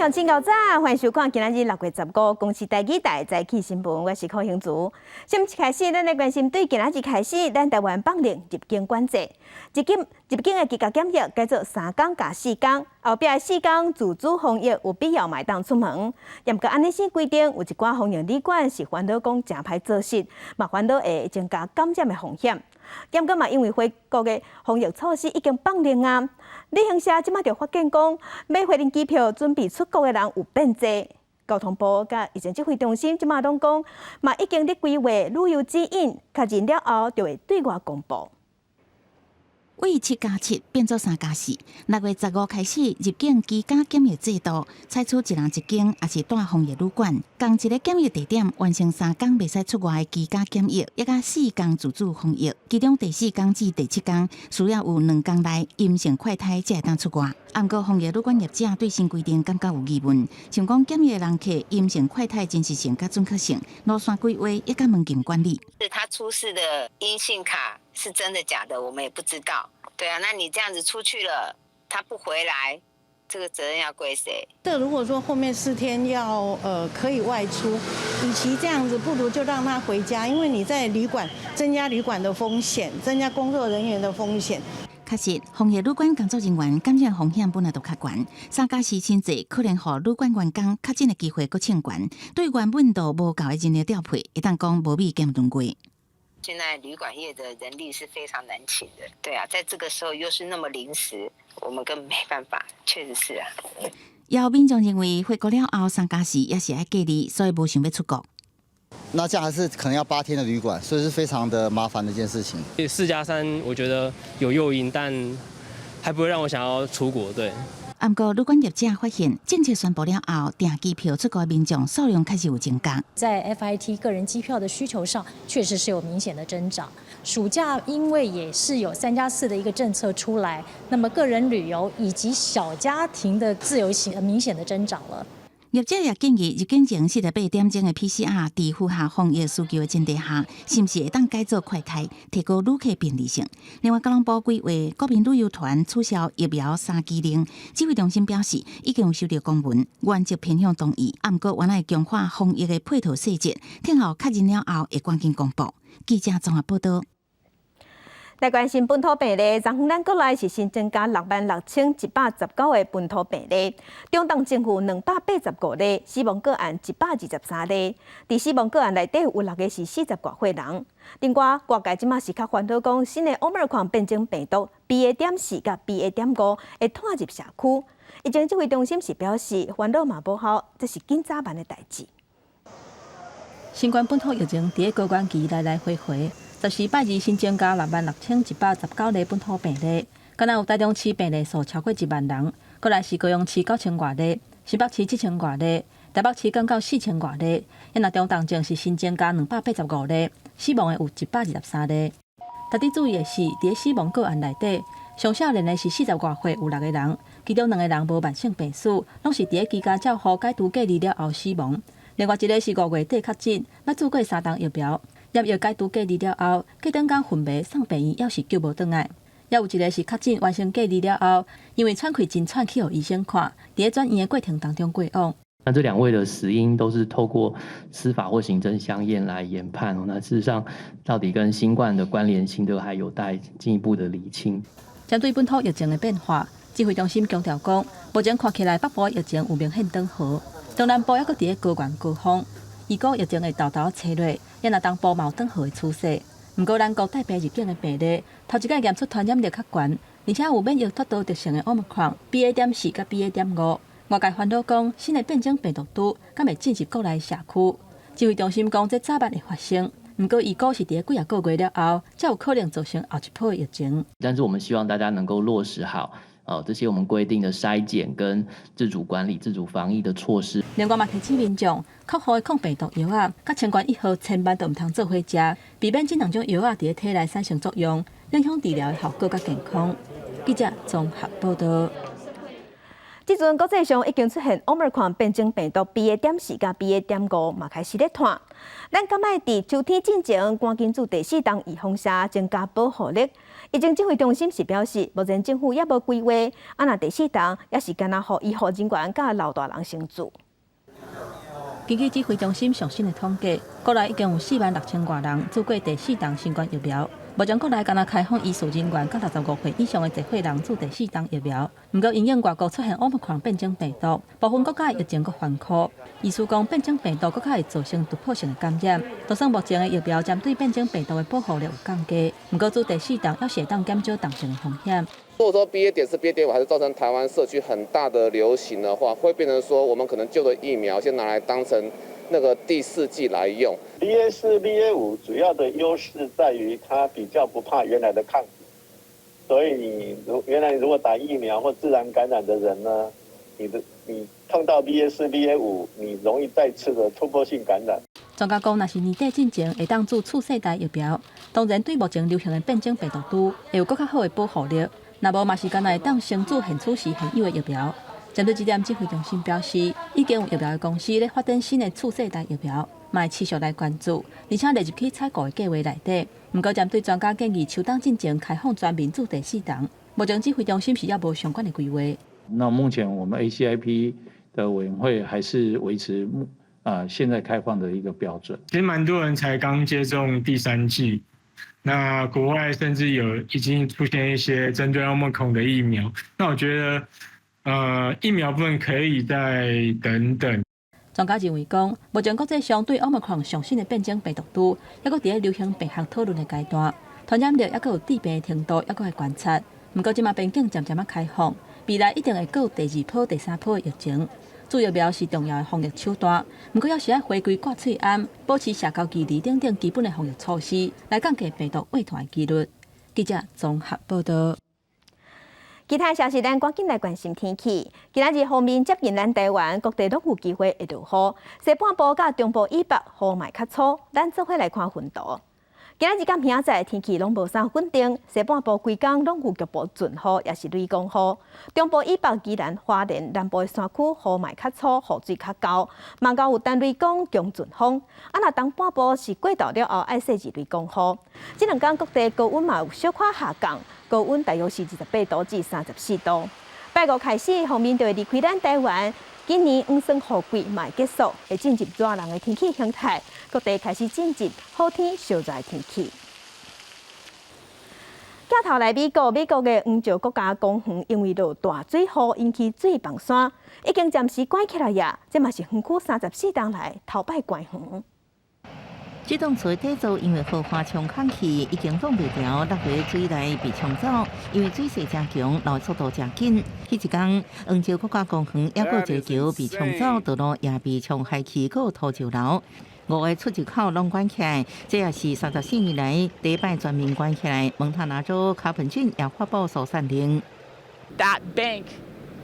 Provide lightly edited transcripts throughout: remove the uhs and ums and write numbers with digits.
鄉親𠢕早，歡迎收看今仔日6月15公視台語台早起新聞，我是柯興竹。新聞一開始，咱來關心對今仔日開始，咱台灣放令入境管制，入境的居家檢疫改做3工加4工，後壁的四工自主防疫有必要嘛會當出門。毋過按呢新規定，有一寡防疫旅館是煩惱講誠歹做實，嘛煩惱會增加感染的風險。毋過嘛，因為回國的防疫措施已經放令啊，旅行社這馬就發現講，買飛輪機票準備出國的人有變濟。交通部佮疫情指揮中心這馬攏講，嘛已經佇規劃旅遊指引，確認了後就會對外公布。為7加7變做3加4，6月15開始入境居家檢疫制度，採取一人一間，抑是蹛防疫旅館，仝一個檢疫地點完成三工袂使出外的居家檢疫，抑佮四工自主防疫。其中第四工至第七工需要有2工內陰性快篩才會當出外。毋過防疫旅館業者對新規定感覺有疑問，想講檢疫人客陰性快篩真實性佮準確性，路線規劃抑佮門禁管理。是他出示的陰性卡是真的假的，我們也不知道。對啊，那你這樣子出去了，他不回來，這個責任要歸誰？這如果說後面4天要可以外出，與其這樣子，不如就讓他回家，因為你在旅館增加旅館的風險，增加工作人員的風險。確實，防疫旅館工作人員感染風險本來就較懸，三加四新制可能予旅館員工確診的機會閣衝懸，對原本就無夠的人力調配，會當講無米兼輪過。現在旅館業的人力是非常難請的，對啊，在這個時候又是那麼臨時，我們根本沒辦法，確實是啊。有民眾認為回國了後三加四也是愛隔離，所以無想欲出國。那這樣還是可能要8天的旅館，所以是非常的麻煩的一件事情。4加3，我覺得有誘因，但還不會讓我想要出國。對。毋過旅館業者發現，政策宣布了後，訂機票出國的民眾數量開始有增加。在 FIT 個人機票的需求上，確實是有明顯的增長。暑假因為也是有3加4的一個政策出來，那麼個人旅遊以及小家庭的自由行明顯的增長了。業者也建議入境前48點鐘的 PCR，佇符合防疫需求的前提下，是毋是會當改做快篩，提高旅客便利性？另外，交通部規劃國民旅遊團取消疫苗三劑令，指揮中心表示已經有收到公文，原則偏向同意。毋過，原來強化防疫的配套細節，等候確認了後會趕緊公布。記者綜合報道。來關心本土病例，昨昏咱國內是新增加66,119個本土病例，中重症有285例，死亡個案123例。佇死亡個案內底有六個是四十外歲人。另外，外界這馬是較煩惱講，新的奧密克戎變種病毒 BA.4佮 BA.5會拖入社區。疫情指揮中心是表示，煩惱嘛無效，這是緊早晚的代誌。新冠本土疫情佇咧高原期來來回回。14拜二新增加66,119例本土病例，敢若有台中市病例數超過1萬人，過來是高雄市九千外例，新北市七千外例，台北市降到四千外例。若中重症是新增加285例，死亡的有123例。值得注意的是，佇咧死亡個案內底，上少年的是四十外歲，有六個人，其中兩個人無慢性病史，攏是佇咧居家照護解除隔離了後死亡。另外一個是5月底確診，捌注過三針疫苗。染疫解除隔離了後，隔轉工昏迷送病院，猶是救無轉來。猶有一個是確診完成隔離了後，因為喘氣真喘去予醫生看，佇咧轉院的過程當中過往。那這兩位的死因都是透過司法或刑偵相驗來研判。那事實上，到底跟新冠的關聯性都還有待進一步的釐清。針對本土疫情的變化，指揮中心強調講，目前看起來北部疫情有明顯轉好，中南部猶閣佇咧高原高峰。預估疫情會沓沓仔落，抑若東部嘛有轉好的趨勢。毋過，咱國帶病入境的病例，頭一擺驗出傳染力較懸，而且有免疫脫逃特性的奧密克戎 BA.4佮 BA.5。外界煩惱講，新的變種病毒株敢會進入國內社區？指揮中心講，這早晚會發生。毋過，預估是佇咧幾仔個月了後，才有可能造成後一波疫情。但是，我們希望大家能夠落實好這些我們規定的篩檢跟自主管理、自主防疫的措施。另外嘛，提醒民眾，較好的抗病毒藥仔，佮清冠一號千萬都毋通做伙食，避免這兩種藥仔佇咧體內產生作用，影響治療的效果佮健康。記者綜合報道。這陣國際上已經出現 Omicron 變種病毒 BA.4佮 BA.5嘛開始咧傳。咱敢愛佇秋天進前趕緊注第四針預防射，增加保護力。疫情指揮中心是表示，目前政府猶無規劃，啊若第四針猶是干焦予醫護人員佮老大人先注。根據指揮中心上新的統計，國內已經有4萬6千外人注過第四針新冠疫苗。目前國內干焦開放醫事人員佮65歲以上的濟歲人注第四針疫苗。毋過，因應外國出現奧密克戎變種病毒，部分國家疫情閣嚴苛。醫師講，變種病毒閣較會造成突破性的感染。就算目前的疫苗針對變種病毒的保護力有降低，毋過注第四針猶是會當減少重症的風險。如果說 BA.4、BA.5還是造成台灣社區很大的流行的話，會變成說我們可能舊的疫苗先拿來當成那個第四劑來用。 BA4、BA5主要的優勢在於它比較不怕原來的抗體，所以你如原來如果打疫苗或自然感染的人呢，你碰到 BA4、BA5，你容易再次的突破性感染。專家講，若是年底進前會當注次世代疫苗，當然對目前流行的變種病毒株會有閣較好的保護力。若無嘛是干焦會當先注現此時現有的疫苗。針對這點，指揮中心表示，已經有疫苗的公司咧發展新的次世代疫苗，嘛會持續來關注，而且列入去採購的計劃內底。毋過，針對專家建議秋冬進前開放全民注第四針，目前指揮中心是猶無相關的規劃。那目前我們 ACIP 的委員會還是維持現在開放的一個標準。其實蠻多人才剛接種第三劑。那國外甚至有已經出現一些針對 Omicron 的疫苗，那我覺得，疫苗部分可以再等等。專家認為講，目前國際上對 Omicron 上新的變種病毒株，猶閣佇咧流行病學討論的階段，傳染力猶閣有致病的程度，猶閣愛觀察。毋過這馬邊境漸漸仔開放，未來一定會閣有第二波、第三波的疫情。注疫苗是重要的防疫手段，毋過猶是愛回歸掛喙罨，保持社交距離等等基本的防疫措施，來降低病毒匯傳的機率。記者綜合報道。其他消息，咱趕緊來關心天氣。今仔日鋒面接近咱台灣，各地攏有機會會落雨。西半部佮中部以北雨嘛較粗，咱做伙來看雲圖。今仔日佮明仔載天氣攏無啥穩定，西半部規工攏有局部陣雨，抑是雷公雨。中部以北、宜蘭、花蓮南部的山區雨嘛較粗，雨水較厚，嘛較有等雷公強陣風。啊，若東半部是過晝了後愛細緻雷公雨。這兩工各地高溫嘛有小可下降，高溫大約是28度至34度。拜五開始，鋒面就會離開咱台灣。今年黃霜雨季嘛會結束，會進入熱人的天氣形態，各地開始進入好天燒熱的天氣。鏡頭來美國，美國的黃石國家公園因為落大水雨引起水崩山，已經暫時關起來呀。這嘛是園區34冬來頭擺關園。這棟厝底座因為雨花沖空去，已經擋袂牢，六月水來被沖走。因為水勢誠強，流速度誠緊。彼一工，黃石國家公園猶閣有一個橋被沖走，道路也被沖海去，閣有土石流。五個出入口攏關起來，這也是34年來第一擺全面關起來。蒙塔拿州卡彭郡也發布疏散令。 That bank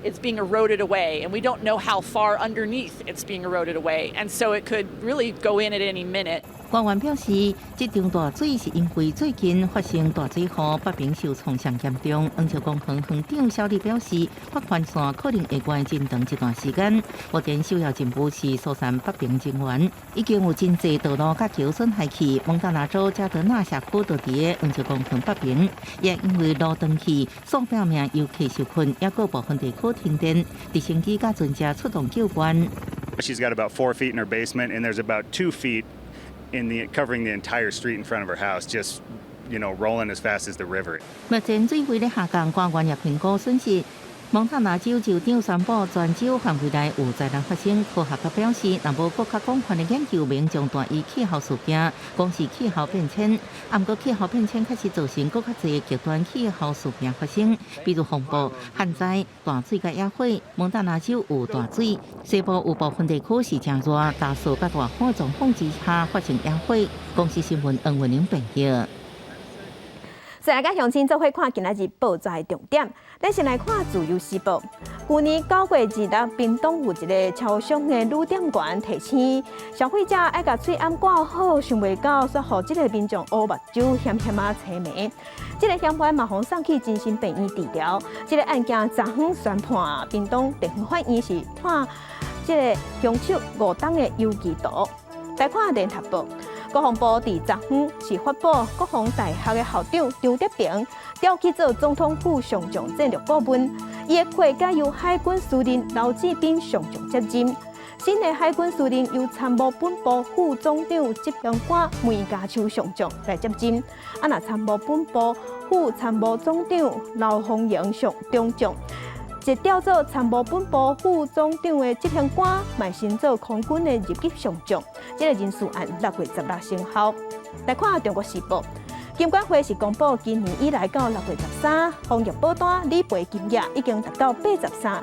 is being eroded away, and we don't know how far underneath it's being eroded away, and so it could really go in at any minute. 官員表示，這場大水是因為最近發生大水雨，北邊受創上嚴重。黃石公園園長小李表示，北環線可能會關真長一段時間。目前首要任務是疏散北邊人員，已經有真濟道路佮橋損害去。蒙大拿州加德納社區就佇個黃石公園北邊，也因為路斷去，數百名遊客受困，猶閣部分地區停電，直升機佮船隻出動救援。 She's got about 4 feet in her basement, and there's about 2 feet in the covering the entire street in front of her house, just rolling as fast as the river. 目前水位咧下降，官員也評估損失。蒙塔拿州州長宣布，全州範圍內有災難發生。科學家表示，若無閣較廣泛的研究，袂將斷伊氣候事件，講是氣候變遷。啊，毋過氣候變遷確實造成閣較濟極端氣候事件發生，比如風暴、旱災、大水佮野火。蒙塔拿州有大水，西部有部分地區是誠熱、大雪佮大風狀況之下發生野火。公視新聞黃文玲編譯。再來佮鄉親做伙看今仔日報紙的重點，咱先來看《自由時報》。舊年9月26，屏東有一个超商的女店員提醒消費者愛共喙罨掛好，想袂到煞予這个民眾烏目睭險險仔青眉。這个嫌犯嘛，予送去精神病院治療。這个案件昨昏宣判，屏東地方法院是判這个兇手5冬的有期徒。來看聯合報。國防部佇昨昏是發布國防大學的校長張德平調去做總統府上將戰略顧問，伊的課改由海軍司令劉志斌上將接任。新的海軍司令由參謀本部副總長執行官梅家秋上將來接任。啊，若參謀本部副參謀總長劉鳳榮上中將。一調做參謀本部副總長的執行官，嘛升做空軍的二級上將。這個人事案6月16生效。來看《中國時報》，金管會是公布今年以來到6月13，防疫保單理賠金額已經達到83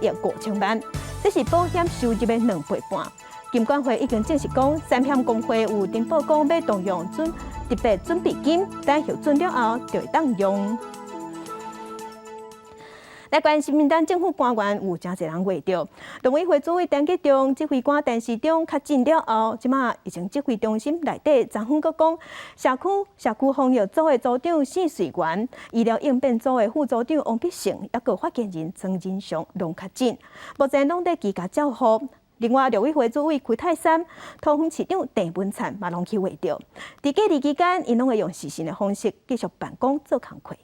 億5千萬，這是保險收入的2倍半。金管會已經證實講，產險公會有申報講欲動用特別準備金，等核准了後就會當用。來關心咱政府官員有誠濟人穢著，農委會主委陳吉仲、指揮官陳時中確診了後，這馬疫情指揮中心內底昨昏閣講，社區防疫組的組長謝瑞元、醫療應變組的副組長王必勝，抑閣發言人莊人祥攏確診，目前攏佇居家照護。另外，陸委會主委邱太三、桃園市長鄭文燦嘛攏去穢著。佇隔離期間，𪜶攏會用視訊的方式繼續辦公做工課。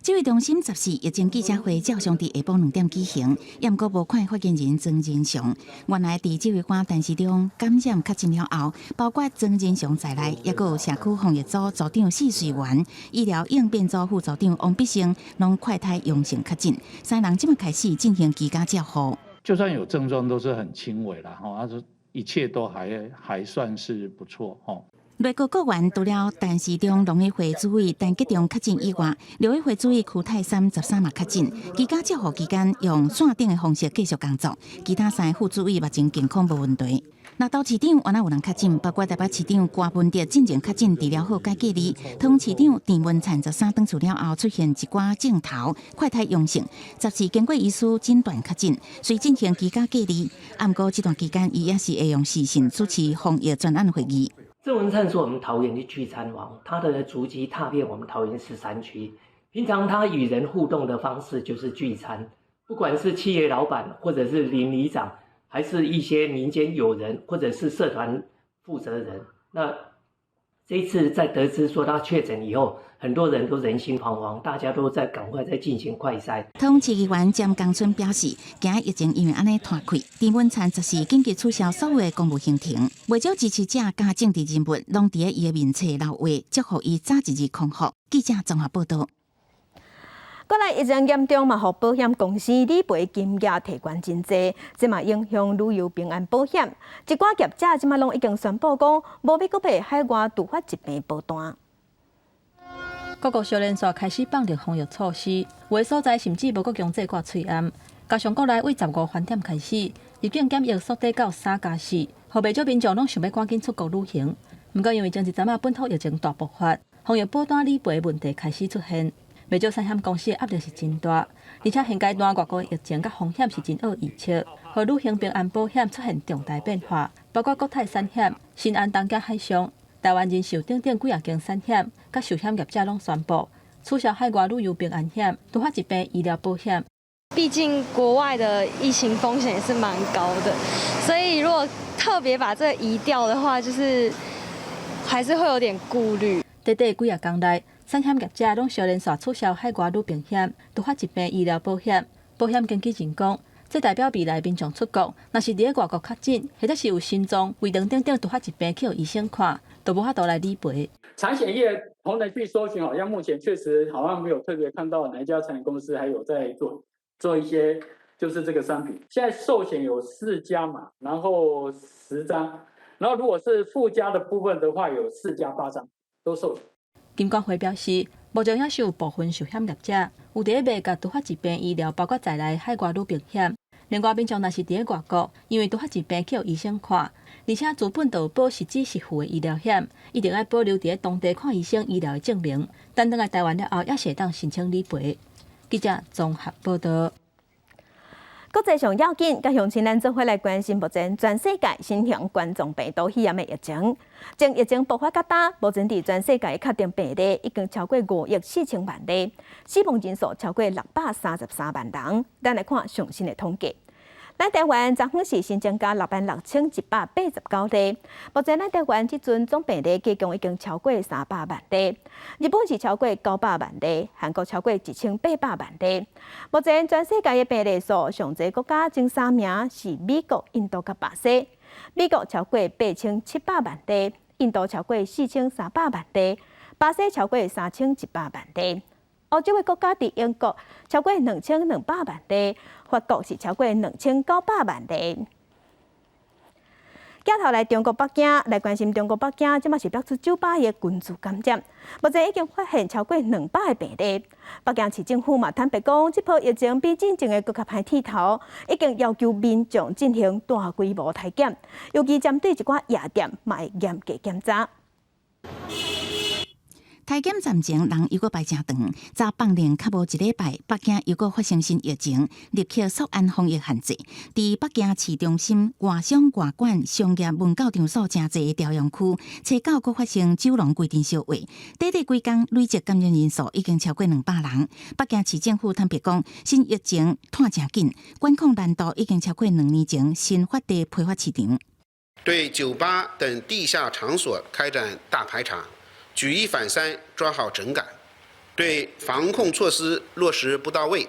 指揮中心14疫情記者會照常佇下晡2點舉行，抑毋過無看發言人莊人祥。原來佇指揮官陳時中感染確診了後，包括莊人祥在內，抑閣有社區防疫組組長謝瑞元、醫療應變組副組長王必勝，攏快篩陽性確診，三人這馬開始進行居家照護。就算有症狀，都是很輕微啦，吼，他說一切都還算是不錯，吼。內閣閣員除了陳時中農委會主委陳吉仲確診以外，陸委會主委邱太三13嘛確診，居家照護期間用線頂的方式繼續工作，其他三个副主委目前健康無問題。南投市長原來有人確診，包括台北市長柯文哲進前確診治療好解隔離，桃園市長鄭文燦13轉厝了後出現一寡症頭，快篩陽性，14經過醫師診斷確診，隨進行居家隔離。毋過這段期間，伊也是會用視訊主持防疫專案會議。鄭文燦是我們桃園的聚餐王，他的足跡踏遍我們桃園13區。平常他與人互動的方式就是聚餐，不管是企業老闆，或者是鄰里長，還是一些民間友人，或者是社團負責人。那這一次在得知說他確診以後，很多人都人心惶惶，大家都在趕快在進行快篩。桃園市議員詹江村表示，驚疫情因為按呢拖開，鄭文燦十四緊急取消所有的公務行程，袂少支持者佮政治人物攏佇伊的面冊留話，祝福伊早一日康復。記者綜合報道。國內疫情嚴重嘛，予保險公司理賠金額提懸真濟，這嘛影響旅遊平安保險。一寡業者這馬攏已經宣布講，無欲閣賣海外突發疾病保單。各國相連紲開始放寬防疫措施，有的所在甚至無閣強制掛喙罨。加上國內對15翻點開始，入境檢疫縮短到3加4，予袂少民眾攏想欲趕緊出國旅行。毋過因為前一陣仔本土疫情大爆發，防疫保單理賠問題開始出現。袂少產險公司的壓力是真大，而且現階段外國疫情佮風險是真惡預測，予旅行平安保險出現重大變化，包括國泰產險、新安東京海上、台灣人壽等等幾仔間產險，佮壽險業者攏宣布取消海外旅遊平安險、突發疾病醫療保險。畢竟國外的疫情風險也是蠻高的，所以如果特別把這個移掉的話，就是還是會有點顧慮。短短幾仔工內，產險業者攏相連紲取消海外旅平險、突發疾病醫療保險。保險經紀人講，這代表未來民眾出國，若是佇咧外國確診，或者是有心臟、胃腸等等突發疾病去予醫生看，都無法度來理賠。產險業同仁去搜尋，好像目前確實好像沒有特別看到哪一家產險公司還有在做一些就是這個商品。現在壽險有4家嘛，然後10張，然後如果是附加的部分的話，有4家8張都壽險。金管會表示，目前猶是有部分壽險業者有佇咧賣共突發疾病醫療包括在內海外旅平險，另外，民眾若是佇咧外國，因為拄發疾病去予醫生看，而且資本就有保實支實付的醫療險，一定愛保留佇咧當地看醫生醫療的證明。等轉來台灣了後，猶是會當申請理賠。記者綜合報道。國際上要緊，佮鄉親咱做伙來關心目前全世界新型冠狀病毒肺炎的疫情。從疫情爆發到今，目前佇全世界確定病例已經超過5億4千萬例，死亡人數超過633萬人。咱來看上新的統計。咱台灣昨昏是新增加66,189例，目前咱台灣這陣總病例加總已經超過300萬例。日本是超過900萬例，韓國超過1800萬例。目前全世界的病例數上濟國家前三名是美國、印度佮巴西。美國超過8700萬例，印度超過4300萬例，巴西超過3100萬例。歐洲的國家佇英國超過2200萬例，法國是超過2900萬例。鏡頭來中國北京來關心中國北京，這馬是爆出酒吧的群聚感染，目前已經發現超過200個病例。北京市政府嘛坦白講，這波疫情比進前的閣較歹鐵頭，已經要求民眾進行大規模篩檢，尤其針對一寡夜店，嘛會嚴格檢查。篩檢站前人猶閣排誠長，早放令較無一禮拜，北京猶閣發生新疫情，立刻縮按防疫限制。佇北京市中心外商外館商業文教場所誠濟的朝陽區，初九閣發生酒廊規陣燒話，短短幾工累積感染人數已經超過200人。北京市政府坦白講，新疫情湠誠緊，管控難度已經超過2年前新發地批發市場。對酒吧等地下場所開展大排查。舉一反三，抓好整改，對防控措施落實不到位、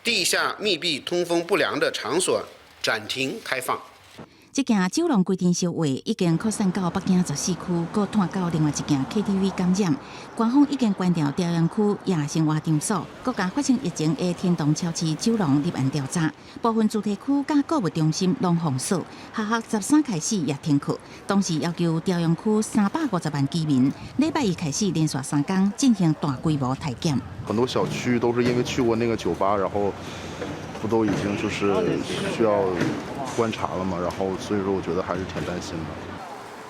地下密閉通風不良的場所暫停開放。這件酒廊規陣燒話已經擴散到北京14區，閣湠到另外一間 KTV 感染。官方已經關掉朝陽區夜生活場所，閣共發生疫情的天堂超市酒廊立案調查。部分住宅區佮購物中心攏封鎖，學校13開始也停課。同時要求朝陽區350萬居民，禮拜一開始連續3工進行大規模篩檢。很多小區都是因為去過那個酒吧，然後不都已經就是需要觀察了嘛，然後所以說我覺得還是挺擔心的。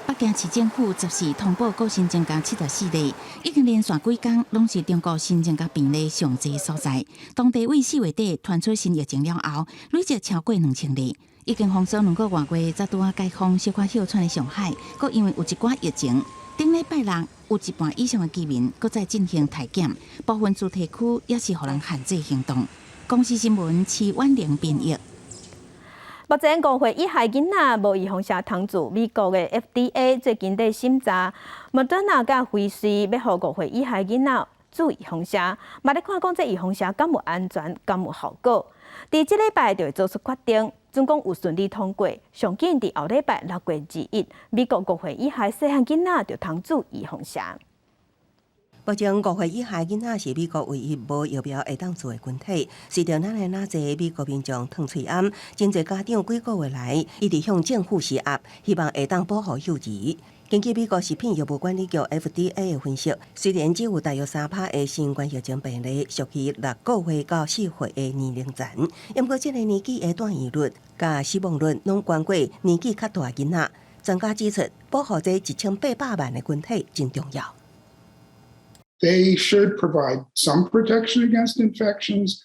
北京市政府14通報閣新增加74例，已經連續幾工攏是中國新增加病例上濟所在。當地為4月底傳出新疫情了後，累計超過2000例，已經封鎖2個外月，才拄仔解封，小可歇喘的上海，閣因為有一寡疫情，頂禮拜六有一半以上的居民閣再進行篩檢，部分住宅區也是予人限制行動。公視新聞徐婉玲編譯。目前5歲以下囡仔無預防射通注，美國的 FDA 最近佇審查莫德納佮輝瑞，欲予5歲以下囡仔注預防射，嘛咧看講這預防射敢有安全，敢有效果。佇這禮拜就會做出決定，準講有順利通過，上緊佇後禮拜6月21，美國五歲以下細漢囡仔就通注預防射。目前五歲以下囡仔是美國唯一無疫苗會當注的群體。隨著愈來愈濟美國民眾褪喙罨，真濟家長幾個月來一直向政府施壓，希望會當保護幼兒。根據美國食品藥物管理局 FDA 的分析，雖然只有大約3趴的新冠疫情病例屬於6個月到4歲的年齡層，毋過這个年紀的染疫率佮死亡率攏懸過年紀較大囡仔。專家指出，保護這1800萬的群體真重要。 They should provide some protection against infections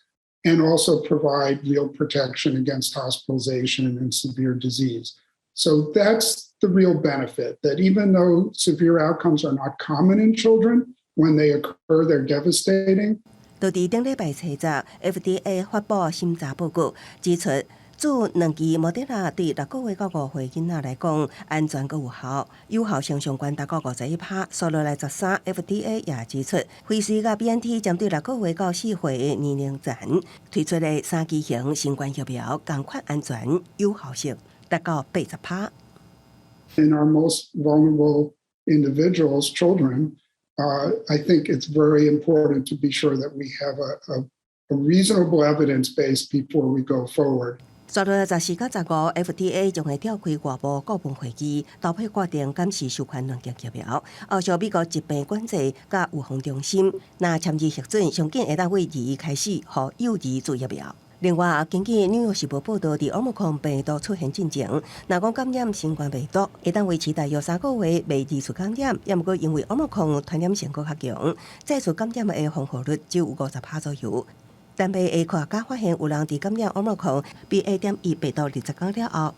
and also provide real protection against hospitalization and severe disease. So that's the real benefit, that even though severe outcomes are not common in children, when they occur, they're devastating. 就佇頂禮拜初十，FDA 發布審查報告，指出注兩劑莫德納對6個月到5歲囡仔來講安全閣有效，有效性上懸達到51趴。煞落來13，FDA 也指出，輝瑞佮 BNT 針對6個月到4歲的年齡層推出的三劑型新冠疫苗，仝款安全有效性達到80趴。 In our most vulnerable individuals, children, I think it's very important to be sure that we have a reasonable evidence base before we go forward. 煞落來14佮15，FDA 將會召開外部顧問會議，投票決定敢是授權兩劑疫苗。後續美國疾病管制佮預防中心，若簽字核准，上緊會當為21開始予幼兒注疫苗。另外，根據《紐約時報》報導，佇奧密克戎病毒出現進前，若講感染新冠病毒，會當維持大約3個月袂二次感染。也毋過因為奧密克戎傳染性閣較強，再次感染的防護率只有50%左右。丹麥的科學家發現，有人佇感染奧密克戎 BA.1病毒20天了後，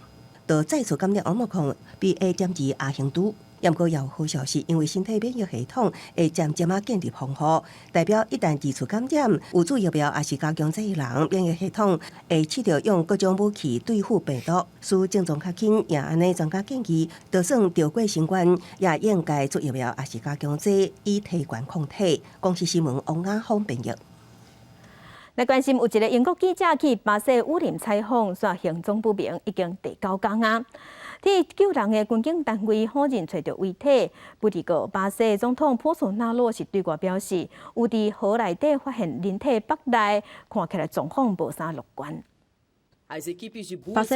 就再次感染奧密克戎 BA.2亞型株。毋過也有好消息，因為身體免疫系統會漸漸仔建立防護，代表一旦二次感染，有注疫苗抑是加強劑的人，免疫系統會試著用各種武器對付病毒，使症狀較輕。也按呢，專家建議，就算著過新冠，也應該注疫苗抑是加強劑，以提懸抗體。公視新聞王亞峰編譯。來關心有一个英國記者去巴西雨林採訪，煞行蹤不明，已經第九工啊！佇救人的軍警單位否認揣著遺體。不過，巴西總統波索納羅是對外表示，有佇河內底發現人體腹內，看起來狀況無啥樂觀。巴西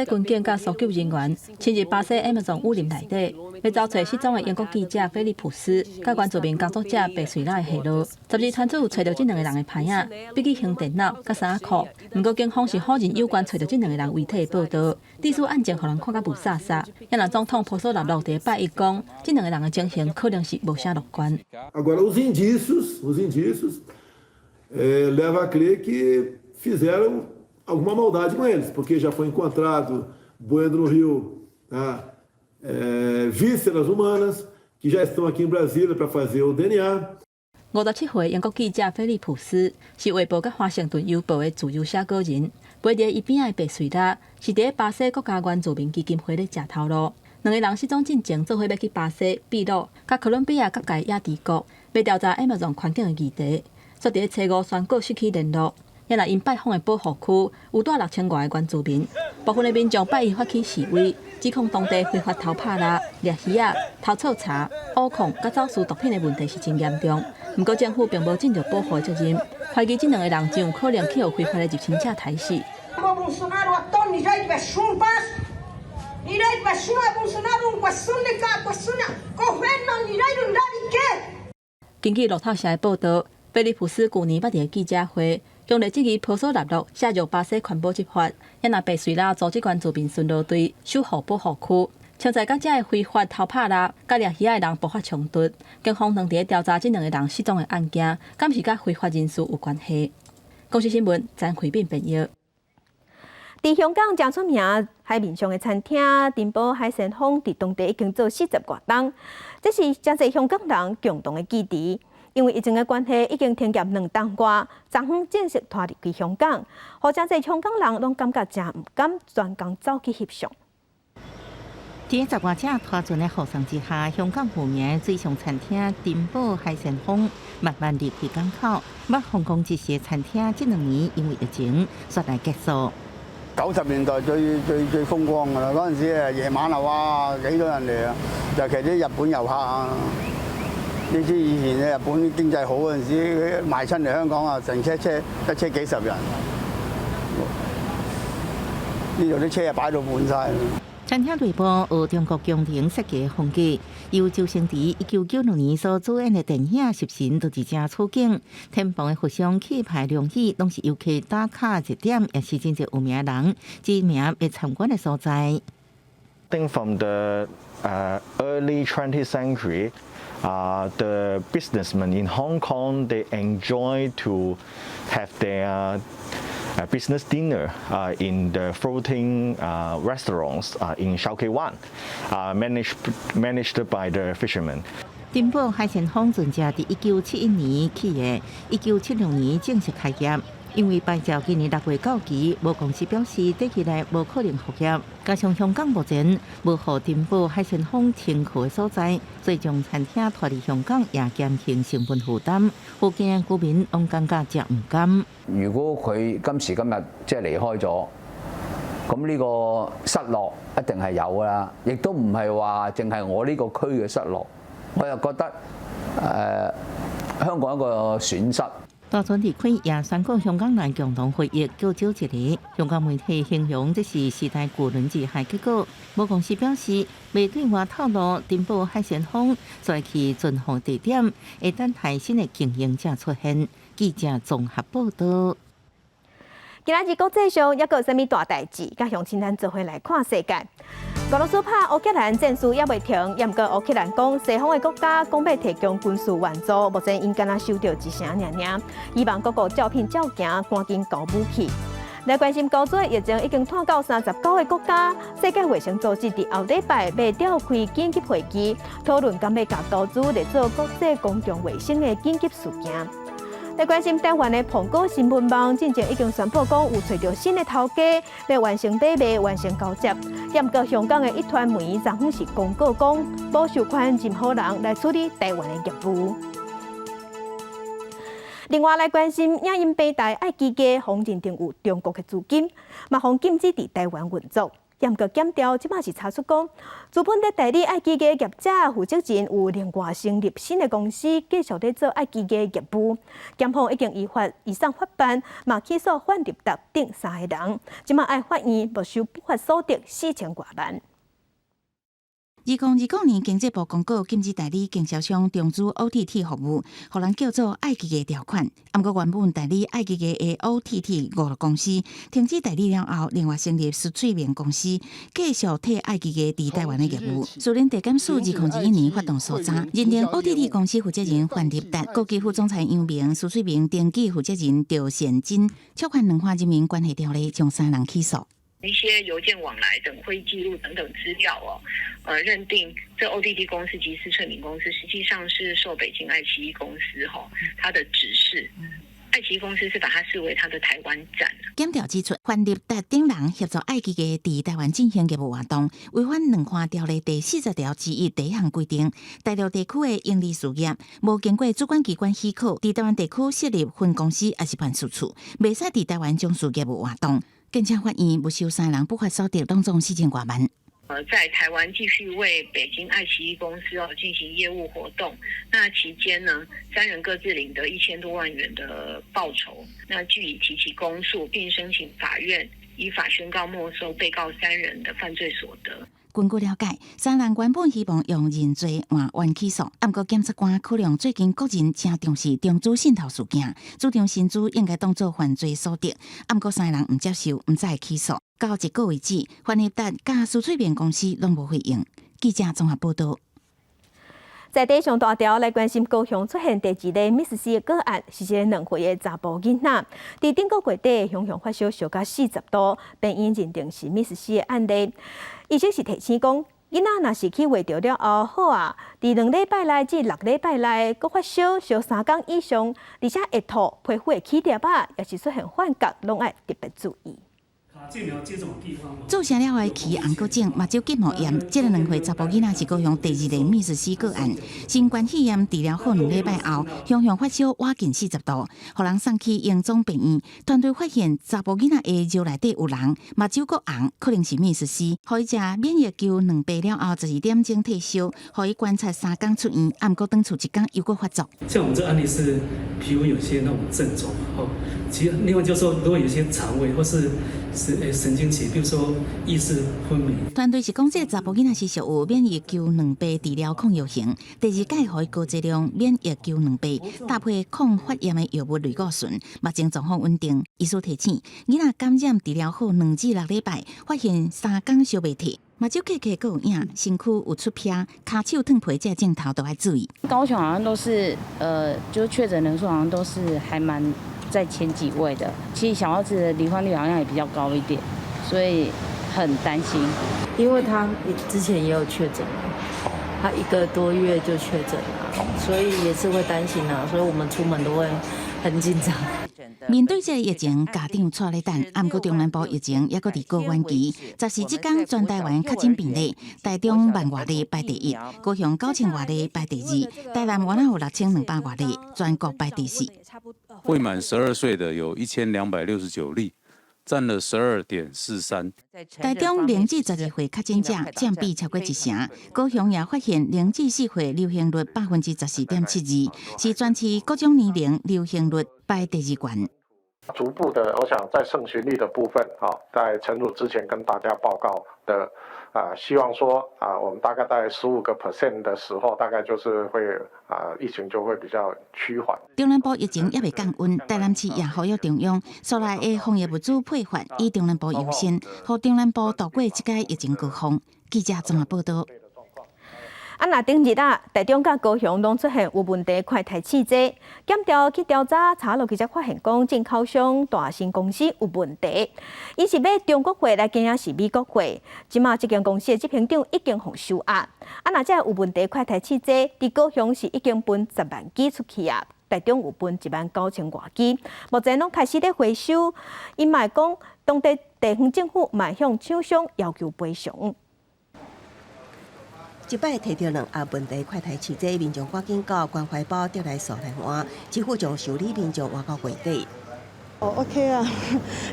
軍警佮搜救人員深入巴西亞馬遜雨林內底，欲找揣失蹤的英國記者菲利普斯佮原住民工作者白瑞拉的下落。12團隊揣著這兩个人的牌仔、筆記型電腦佮衫仔褲，毋過警方是否認有關揣著這兩个人遺體的報導。歷史案件予人看甲霧煞煞。也若總統波索納洛佇拜一講，這兩个人的情形可能是無啥樂觀。 Agora, os indícios levam a crer que fizeram alguma maldade com eles, porque já foi encontrado boiando no rio, tá, vísceras humanas que já estão aqui em Brasília para fazer o DNA. 57歲英國記者菲利普斯是《衛報》佮華盛頓郵報的自由寫稿人，陪佇伊邊仔的白瑞拉是佇巴西國家原住民基金會咧食頭路。兩个人失蹤進前，做伙欲去巴西、秘魯、佮哥倫比亞國界野豬國，欲調查亞馬遜環境的議題，煞佇初五宣告失去聯絡。也若𪜶拜訪的保護區有蹛6000外个原住民，部分的民眾拜一發起示威，指控當地非法偷拍獵、獵魚仔、偷採茶、挖礦佮走私毒品的問題是真嚴重。毋過政府並無盡著保護的責任，懷疑這兩个人真有可能去予非法的入侵者刣死。根據路透社的報導，菲利普斯舊年捌佇記者會強烈質疑波索納洛削弱巴西環保執法，也若白瑞拉組織原住民巡邏隊守護保護區，潛在佮這个非法偷拍獵、佮獵魚仔的人爆發衝突。警方正佇調查這兩个人失蹤的案件，敢是佮非法人士有關係？公視新聞詹慧敏編譯。佇香港誠出名海面上的餐廳珍寶海鮮舫，佇當地已經做40外冬，這是誠濟香港人共同的記憶。因為疫情的關係，已經停業2冬外，昨昏正式拖離開香港，予誠濟香港人攏感覺誠毋甘，專工走去翕相。佇10外隻拖船的護送之下，香港著名水上餐廳珍寶海鮮舫慢慢離開港口。捌風光一時的餐廳，這2年因為疫情，煞來結束。90年代最最最風光㗎啦！嗰陣時誒夜晚啊，哇幾多人嚟啊！尤其啲日本遊客啊，你知以前嘅日本經濟好嗰陣時，賣親嚟香港啊，成車車一車幾十人，呢度啲車啊擺到滿晒。餐廳內部學中國宮廷設計風格，由周星馳1996年所主演的電影《食神》都佇遮取景。天棚的佛像氣派龍椅，攏是遊客打卡熱點，也是真濟有名人知名欲參觀的所在。 Think from the early 20th century, the businessmen in Hong Kong, they enjoy to have their business dinner in the floating restaurants in Shau Kei Wan, managed by the fishermen. 珍寶海鮮舫船隻佇1971年起的，1976年正式開業。因為牌照今年6月到期，母公司表示短期內無可能復業。加上香港目前無予珍寶海鮮舫停靠的所在，所以將餐廳拖離香港也減輕成本負擔。附近居民攏感覺誠毋甘。如果佢今時今日即係離開咗，咁呢個失落一定係有㗎啦，亦都唔係話淨係我呢個區嘅失落，我又覺得香港一個損失。大船離開也宣告香港人共同回憶，叫少一个。香港媒體形容這是時代巨輪之下結果。母公司表示，未對外透露珍寶海鮮舫再去存放地點，會等待新的經營者出現。記者綜合報導。今仔日國際上猶閣有啥物大代誌？佮鄉親咱做伙來看世界。俄羅斯拍烏克蘭戰事猶未停，猶毋過烏克蘭講西方的國家講欲提供軍事援助，目前𪜶敢若收著一成爾爾，希望各國照片照行，趕緊交武器。來關心高祖的疫情已經拖到39個國家，世界衛生組織佇後禮拜欲召開緊急會議，討論敢欲共高祖列做國際公共衛生的緊急事件。來關心台灣的蘋果新聞網，進前已經宣布講有揣著新的頭家，欲完成買賣，完成交接。毋過香港的壹傳媒昨昏是公告講，無授權任何人來處理台灣的業務。另外來關心影音平台愛奇藝，予認定有中國的資金，嘛予禁止佇台灣運作。毋過檢調這擺是查出講，資本咧代理愛奇藝業者負責人有另外成立新的公司，繼續咧做愛奇藝業務。檢方已經依法移送法辦，嘛起訴范立達等三个人。這擺愛法院沒收不法所得4000外萬。2020年，經濟部公告禁止代理經銷商中資 OTT 服務，予人叫做愛奇藝條款。毋過原本代理愛奇藝的 OTT 娛樂公司停止代理了後，另外成立施翠明公司，繼續替愛奇藝佇台灣的業務。樹林地檢署2021年發動搜查，認定 OTT 公司負責人范立達、高級副總裁楊明、施翠明登記負責人趙善珍，觸犯兩岸人民關係條例，將三人起訴。一些郵件往來等會議記錄等等資料哦，認定這 OTT 公司及施翠明公司實際上是受北京愛奇藝公司哈他的指示，愛奇藝公司是把它視為它的台灣站。檢調指出，范立達等人協助愛奇藝佇台灣進行業務活動，違反兩岸條例第40條之一第一項規定，大陸地區的營利事業無經過主管機關許可，佇台灣地區設立分公司抑是辦事處，袂使佇台灣從事業務活動。檢察法院沒收三人不法所得，攏總4000外萬。在台灣繼續為北京愛奇藝公司哦進行業務活動，那期間呢，三人各自領得1000多萬元的報酬。那據以提起公訴，並申請法院依法宣告沒收被告三人的犯罪所得。根據了解，三人原本希望用認罪換緩起訴，毋過檢察官考量最近國人誠重視中資滲透事件，主張薪資應該當做犯罪所得，毋過三人毋接受，毋再起訴。到這個為止，范立達佮施翠明公司攏無回應。記者綜合報道。在地上大條來關心高雄出現第二例 MIS-C 的個案，是一个2歲的查埔囡仔，佇頂個月底，雄雄發燒燒到40度，病院認定是 MIS-C 的案例。醫生是提醒講，囡仔若是去畫著了後好啊，佇2禮拜內至6禮拜內，閣發燒燒3工以上，而且會吐、皮膚會起粒仔，抑是出現幻覺，攏愛特別注意。注射了後起紅閣腫，目睭結膜炎。這个2歲查埔囡仔是高雄第二例 MIS-C 個案。新冠肺炎治療好2禮拜後，雄雄發燒倚近40度，予人送去榮總病院。團隊發現查埔囡仔的尿內底有膿，目睭閣紅，可能是 MIS-C。予伊食免疫球兩劑了後，12點鐘退燒，予伊觀察3工出院，毋過轉厝一工又閣發作。像我們這個案例是皮膚有些那種症狀，吼，其實另外就是說，如果有些腸胃或是神經期，比如說意識昏迷。團隊是講，這个查埔囡仔是屬有免疫球兩倍治療抗藥性，第二擺予伊高劑量免疫球兩倍，搭配抗發炎的藥物類固醇，目前狀況穩定。醫師提醒，囡仔感染治療好2至6禮拜，發現3工燒袂退，目睭磕磕閣有影，身軀有出癖，跤手褪皮這症頭都愛注意。高雄好像都是，就確診人數好像都是還蠻在前幾位的。其實小孩子的罹患率好像也比較高一點，所以很擔心。因為他之前也有確診，他一個多月就確診了，所以也是會擔心啊，所以我們出門都會很緊張。面對這个疫情，家長𤆬咧等，毋過中南部疫情猶閣佇高原期。14這工全台灣確診病例，台中萬外例排第一，高雄9000外例排第二，台南原來有6200外例，全國排第四。未滿12歲的有1269例，佔了12.43。台中0至12歲確診者佔比超過一成，高雄也發現0至4歲流行率14.72%，是全市各種年齡流行率排第二懸。逐步的，我想在盛行率的部分，哈，在誠如之前跟大家報告的，啊，希望說啊，我們大概在15% 的時候，大概就是會啊，疫情就會比較趨緩。中南部疫情猶未降溫，台南市也呼籲中央，所來的防疫物資配發以中南部優先，予中南部渡過這個疫情高峰。記者綜合報道。啊，若頂日啊，台中佮高雄攏出現有問題快篩試劑，檢調去調查查落去才發現講進口商大新公司有問題，伊是買中國貨來經營是美國貨，這馬這間公司的執行長已經予收押。啊，若這有問題快篩試劑，佇高雄是已經分10萬支出去啊，台中有分1萬9千外支，目前攏開始咧回收。伊嘛會講，當地地方政府嘛向廠商要求賠償。這擺提著兩盒問題快篩試劑，民眾趕緊到關懷包得來掃來換，政府將受理民眾換到月底。哦，OK 啊，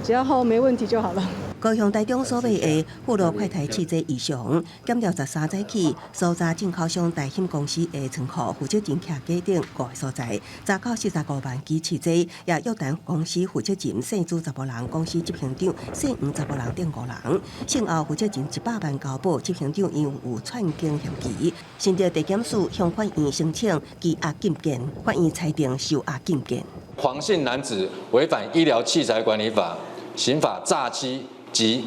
只要好沒問題就好了。高雄、台中所買的輔路快篩試劑異常，檢調13早起，搜查進口商大興公司的倉庫，負責人徛架頂五个所在，查扣45萬支試劑，也約談公司負責人姓朱查埔人，公司執行長姓黃查埔人等五人。姓後負責人100萬交保，執行長因為有串警嫌疑，新竹地檢署向法院申請羈押禁見，法院裁定收押禁見。黃姓男子違反醫療器材管理法、刑法詐欺及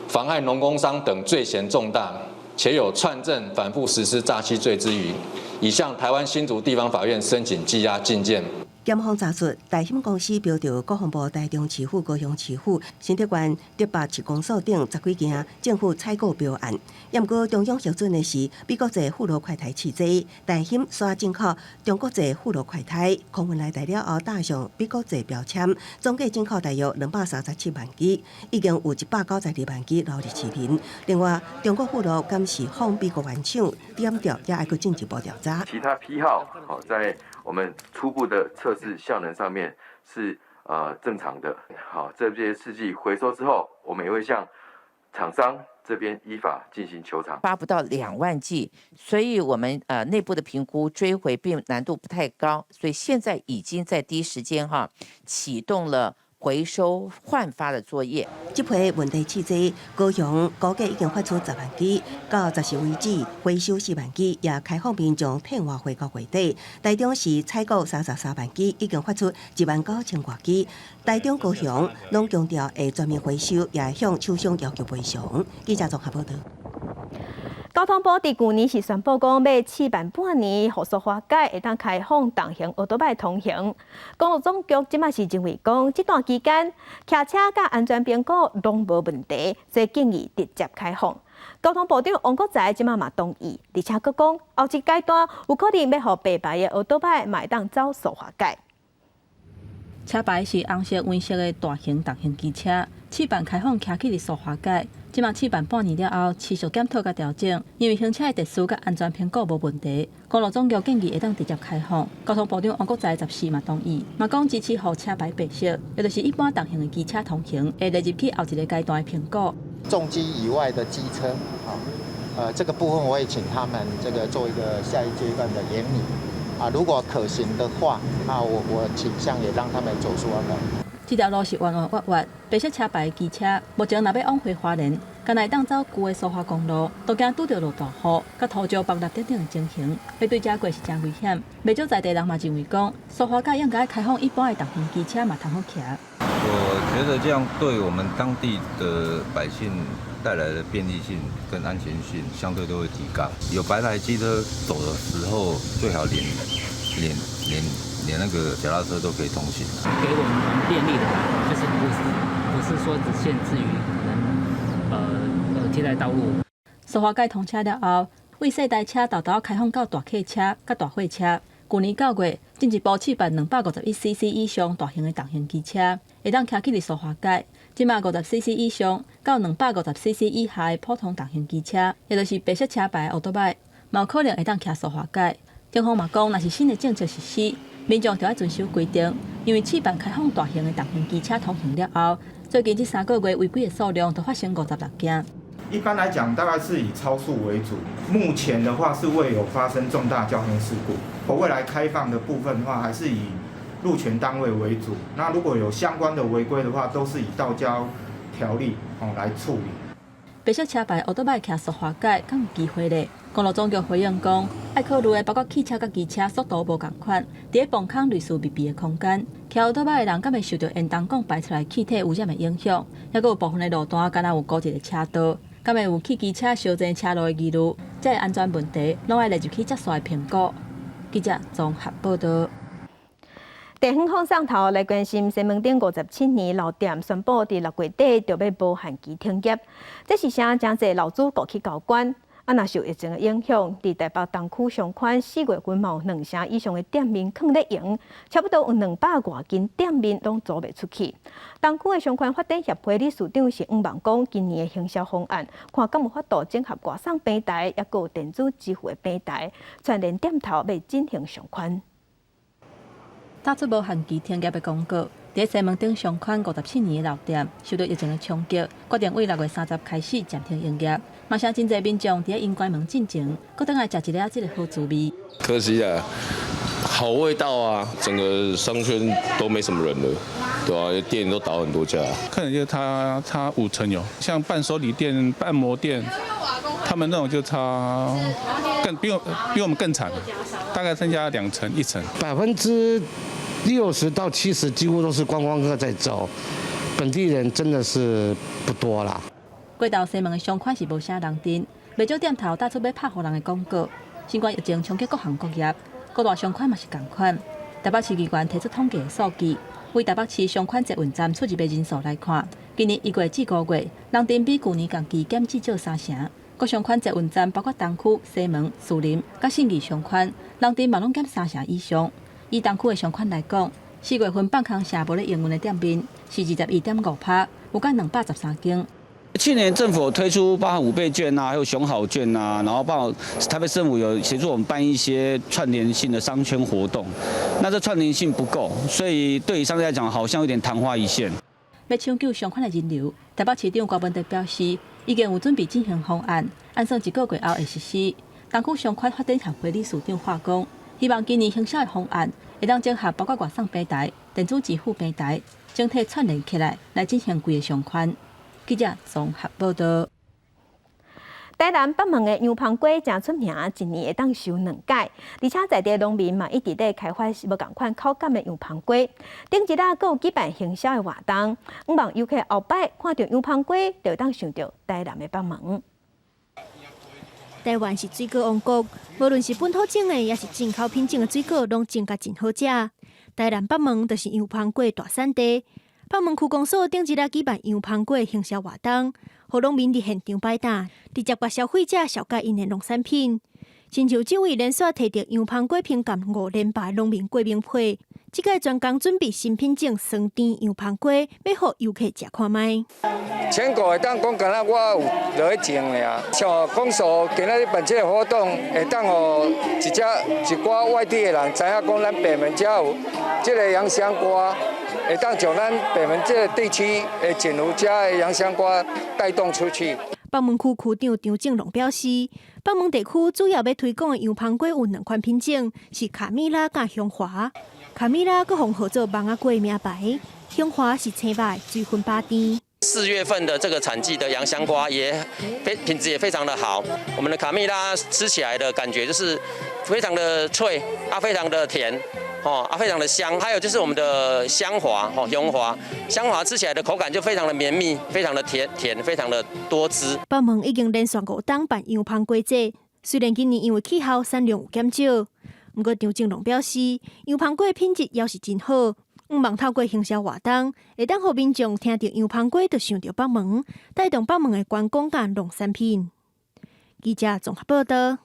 妨害農工商等罪嫌重大，且有串證反覆實施詐欺罪之虞，已向台灣新竹地方法院申請羈押禁見。檢方查出大興公司標著國防部台中市府、高雄市府、新竹縣竹北市公所等十幾件政府採購標案。毋過中央核准的是美國製輔路快篩試劑，大興煞進口中國製輔路快篩，空運來台了後打上美國製標籤，總計進口大約237萬支，已經有192萬支流入市面。另外，中國輔路敢是仿美國原廠，檢調也愛閣進一步調查。其他批號，好在我們初步的測試效能上面是正常的。好，這些試劑回收之後，我們也會向廠商這邊依法進行求償。發不到2萬劑，所以我們內部的評估追回並難度不太高，所以現在已經在第一時間哈啟動了回收換發的作業。這批問題試劑，高雄估計已經發出10萬支，到14為止回收4萬支，也開放民眾退換貨到月底。台中市採購33萬支，已經發出1萬9千外支。台中、高雄攏強調會全面回收，也向廠商要求賠償。記者綜合報道。交通部佇舊年是宣布講，欲試辦半年，予蘇花改會當開放重型歐多擺通行。公路總局這馬是認為講，這段期間騎車佮安全評估攏無問題，所以建議直接開放。交通部長王國材這馬嘛同意，而且閣講後一階段有可能欲予白牌的歐多擺嘛會當走蘇花改。車牌是紅色、黃色的大型重型機車，試辦開放騎去佇蘇花改。這馬試辦半年了後，持續檢討佮調整，因為行車的秩序佮安全評估無問題，公路總局建議會當直接開放。交通部長王國材14嘛同意，嘛講支持予車牌白色，也就是一般重型的機車通行，會列入去後一个階段的評估。重機以外的機車，啊，這個部分我也請他們這個做一個下一階段的研擬。啊，如果可行的話，那我傾向也讓他們走蘇花改。這條路是彎彎彎彎，白色車牌的機車，目前若欲往回花蓮，敢若會當走舊的蘇花公路，都驚拄著落大雨，佮土石崩落等等的情形，欲對遮過是誠危險。袂少在地人嘛認為講，蘇花改應該開放一般的重型機車嘛通好騎。我覺得這樣對我們當地的百姓帶來的便利性跟安全性相對都會提高。有白牌機車走的時候，最好連那個腳踏車都可以通行。給我們蠻便利的，就是不是說只限制於可能替代道路。蘇花改通車了後，為細台車沓沓開放到大客車佮大貨車。舊年9月，進一步試辦251 CC 以上大型的重型機車，會當騎去佇蘇花改。這馬50 CC 以上到250 CC 以下的普通重型機車，也就是白色車牌的歐多擺，嘛有可能會當騎蘇花改。警方嘛講，若是新的政策實施，民眾就愛遵守規定，因為試辦開放大型的重型機車通行了後，最近這3個月違規的數量都發生56件。一般來講，大概是以超速為主。目前的話是未有發生重大交通事故。未來開放的部分的話，還是以路權單位為主。那如果有相關的違規的話，都是以道交條例哦來處理。白色車牌烏多擺騎速滑改，敢有機會咧？公路總局回應講，愛考慮的包括汽車佮機車速度無仝款，佇咧磅空類似密閉的空間，騎烏多擺的人敢會受著煙囱管排出來氣體污染的影響？抑閣有部分的路段敢若有孤一个車道，敢會有汽機車相爭車路的疑慮？這个安全問題攏愛列入去接續的評估。記者綜合報導。地方放送頭來關心西門町57年老店宣布佇6月底就欲無限期停業，這是啥？誠濟老主顧去交關。啊，若受疫情的影響，佇台北東區商圈4月份嘛有兩成以上的店面囥咧營，差不多有200外間店面攏租袂出去。東區的商圈發展協會理事長是向望講，今年的行銷方案，看敢有法度整合外送平台，抑閣有電子支付的平台，串聯店頭欲進行商圈。打出無限期停業的公告，佇西門町商圈57年的老店，受到疫情的衝擊，決定對6月30開始暫停營業。嘛是真濟民眾佇咧𪜶關門進前，閣轉來食一下這个好滋味。可惜啊，好味道啊，整個商圈都沒什麼人了，對啊，店都倒很多家。可能就差五成有，像伴手禮店、按摩店，他們那種就差更比我們更慘，大概剩下兩成一成。60%到70%幾乎都是觀光客在走，本地人真的是不多啦。過頭西門的商圈是無啥人佇，袂少店頭打出欲拍予人的廣告。新冠疫情衝擊各行各業，各大商圈嘛是仝款。台北市議員提出統計的數據，為台北市商圈捷運站出入的人數來看，今年1月至5月，人陣比舊年同期減至少三成。各商圈捷運站包括東區、西門、士林、佮信義商圈，人陣嘛攏減三成以上。以東區的商圈來講，4月份放空社無咧營運的店面是21.5%，有甲213間。去年政府推出包含五倍券啊，還有熊好券啊，然後包括台北市政府有協助我們辦一些串聯性的商圈活動，那這串聯性不夠，所以對於商家來講，好像有點曇花一現。欲搶救商圈的人流，台北市長柯文哲表示，已經有準備進行方案，按算一個月後會實施。東區商圈發展協會理事長話講，希望今年行銷的方案會當整合包括外送平台、電子支付平台，整體串聯起來，來進行規个商圈。記者綜合報導。台南北門的洋芳瓜誠出名，一年會當收兩擺，而且在地農民嘛一直咧開發無仝款口感的洋芳瓜。頂一仔閣有舉辦行銷的活動，向望遊客後擺看著洋芳瓜，就會當想著台南的北門。台灣是水果王國，無論是本土種的，抑是進口品種的水果，攏種甲真好食。台南北門就是洋芳瓜大產地。北門區公所頂一日舉辦洋芳瓜行銷活動，予農民佇現場擺檔，直接共消費者紹介𪜶的農產品。親像這位連續提著洋芳瓜評鑑五連霸農民郭明培，這擺專工準備新品種酸甜洋芳瓜，欲予遊客食看覓。全國會當講，敢若我有落去種爾，像公所今仔日辦這个活動，會當予一隻一寡外地的人知影講，咱北門遮有這个洋香瓜，會當將咱北門這个地區的錦湖遮的洋香瓜帶動出去。北門區區長張正龍表示，北門地區主要欲推廣的洋芳瓜有兩款品種，是卡米拉佮香華。卡米拉閣予號做網仔瓜名牌，香華是青肉水分飽甜。 4月份的這個產季的洋香瓜也非品質也非常的好，我們的卡蜜拉吃起來的感覺就是非常的脆，啊，非常的甜，哦，啊，非常的香。還有就是我們的香華，哦，香華，香華吃起來的口感就非常的綿密，非常的甜甜，非常的多汁。北門已經連續五冬辦洋芳瓜節，雖然今年因為氣候產量有減少，毋過張正龍表示，洋芳瓜品質猶是真好。向望透過行銷活動，會當予民眾聽著洋芳瓜就想著北門，帶動北門的觀光佮農產品。記者綜合報導。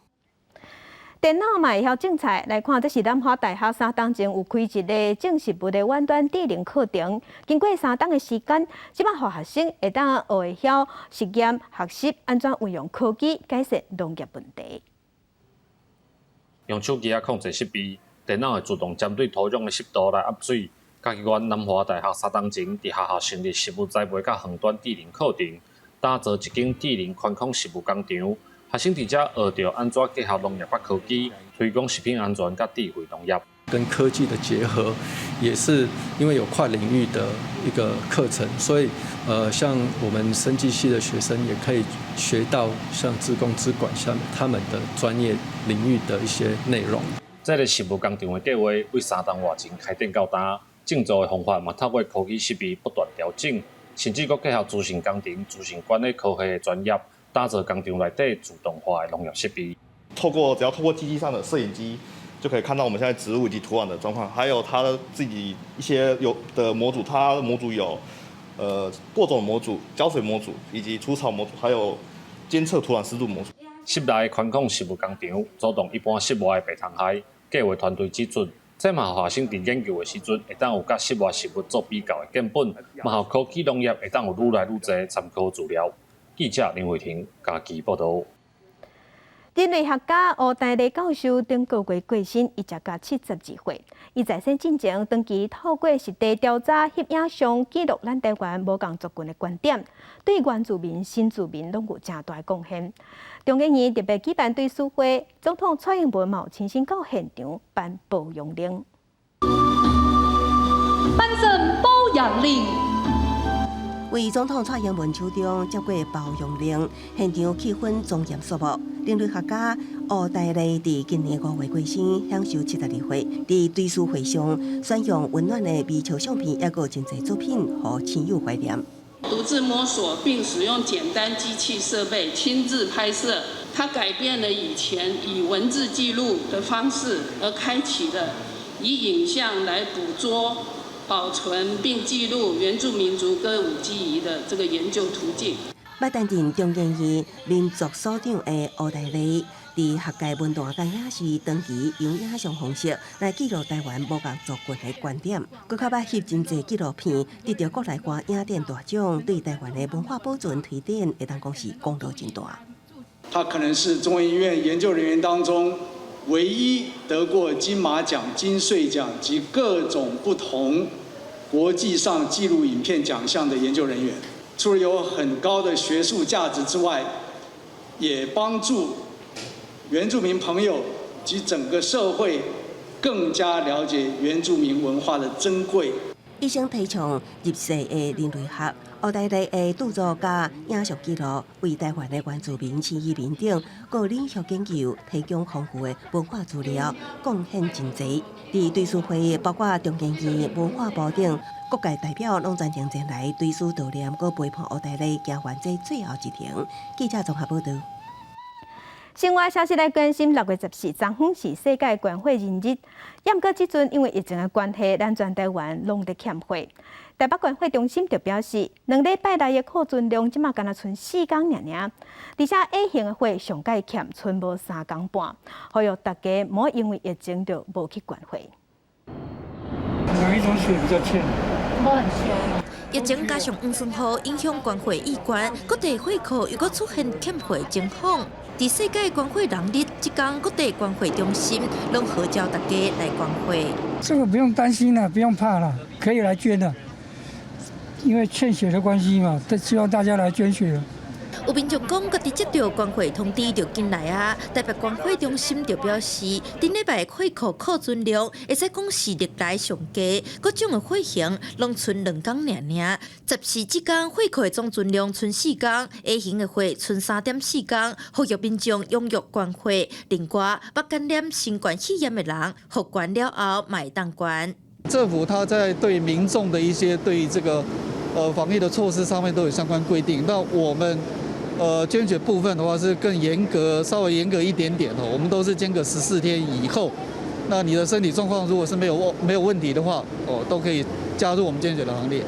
電腦嘛會曉種菜，來看這是南華大學三冬前有開一个種植物的遠端智能課程，經過三冬的時間，這擺予學生會當學會曉實驗學習按怎運用科技解決農業問題。用手機仔控制設備，電腦會自動針對土壤的濕度來壓水。嘉義縣南華大學三冬前佇學校成立食物栽培佮遠端智能課程，打造一間智能寬控食物工廠。學生佇遮學著按怎結合農業佮科技，推廣食品安全佮智慧農業。跟科技的結合，也是因為有跨領域的一個課程，所以像我們生技系的學生也可以學到像資工、資管下面他們的專業領域的一些內容。這个食物工廠的計劃為3冬外前開展到今，種植的方法嘛透過科技設備不斷調整，甚至閣結合資訊工程、資訊管理科系的專業，打造工廠內底自動化的農業設備。只要透過機器上的攝影機，就可以看到我們現在植物以及土壤的狀況，還有它的自己一些有的模組，它模組有播種模組、澆水模組以及除草模組，還有監測土壤濕度模組。室內寬敞食物工廠，阻擋一般室外的病蟲害。計劃團隊指出，這嘛予學生佇研究的時陣，會當有佮室外食物做比較的見本，嘛予科技農業會當有愈來愈濟參考資料。記者林慧婷嘉義報導。人類學家吳大麗教授頂個月過身，伊才甲72歲。伊在生進前長期透過實地調查、翕影相記錄咱台灣無仝族群的觀點，對原住民、新住民攏有誠大貢獻。中研院特別舉辦追思會，總統蔡英文嘛有親身到現場頒褒揚令。頒送褒揚令。為總統蔡英文手中接過褒揚令，現場氣氛莊嚴肅穆。人類學家吳大麗佇今年5月過身，享壽72歲。佇追思會上，選用溫暖的微笑相片，抑閣真濟作品，予親友懷念。獨自摸索並使用簡單機器設備親自拍攝，他改變了以前以文字記錄的方式，而開啟了以影像來捕捉、保存並記錄原住民族歌舞記憶的這個研究途徑。捌擔任中研院民族所長的吳大麗，佇學界文壇間也是長期用影像方式來記錄台灣無仝族群的觀點，閣較捌翕真濟紀錄片，得著國內外影展大獎，對台灣的文化保存推展，會當講是功勞真大。他可能是中研院研究人員當中唯一得過金馬獎、金穗獎及各種不同國際上紀錄影片獎項的研究人員。除了有很高的學術價值之外，也幫助原住民朋友及整個社會更加了解原住民文化的珍貴。一生提倡入世的人類學，吳大麗的著作佮影像記錄，為台灣的原住民、新移民等各領域研究提供豐富的文化資料，貢獻真濟。佇追思會，包括中研院文化部等各界代表，攏專程前來追思悼念，閣陪伴吳大麗行完這最後一程。記者綜合報導。新聞消息來關心，6月14，昨昏是世界捐血人日。毋過這陣因為疫情的關係，咱全台灣攏佇欠血。台北捐血中心就表示，2禮拜內的庫存量這馬干焦賰4工爾爾，而且 A 型的血上蓋欠賰無3工半，呼籲大家莫因為疫情就無去捐血。哪一種血比較欠？我很缺。疫情加上黃酸雨影響捐血意願，各地血庫又閣出現欠血情況。佇世界捐血人日這工，各地捐血中心攏號召大家來捐血。這個不用擔心了，不用怕了，可以來捐的。因為欠血的關係嘛，都希望大家來捐血。有民眾講，家己接著捐血通知就緊來啊！台北捐血中心就表示，頂禮拜血庫庫存量會使講是歷來上低，各種的血型攏賰2工爾爾。14這工血庫的總存量賰4工，A 型的血賰3.4工，呼籲民眾踴躍捐血。另外，捌感染新冠肺炎的人，復原了後嘛會當捐。政府他在對民眾的一些對這個防疫的措施上面都有相關規定，那我們捐血部分的話是更嚴格，稍微嚴格一點點哦。我們都是間隔14天以後，那你的身體狀況如果是沒有問題的話，哦，都可以加入我們捐血的行列。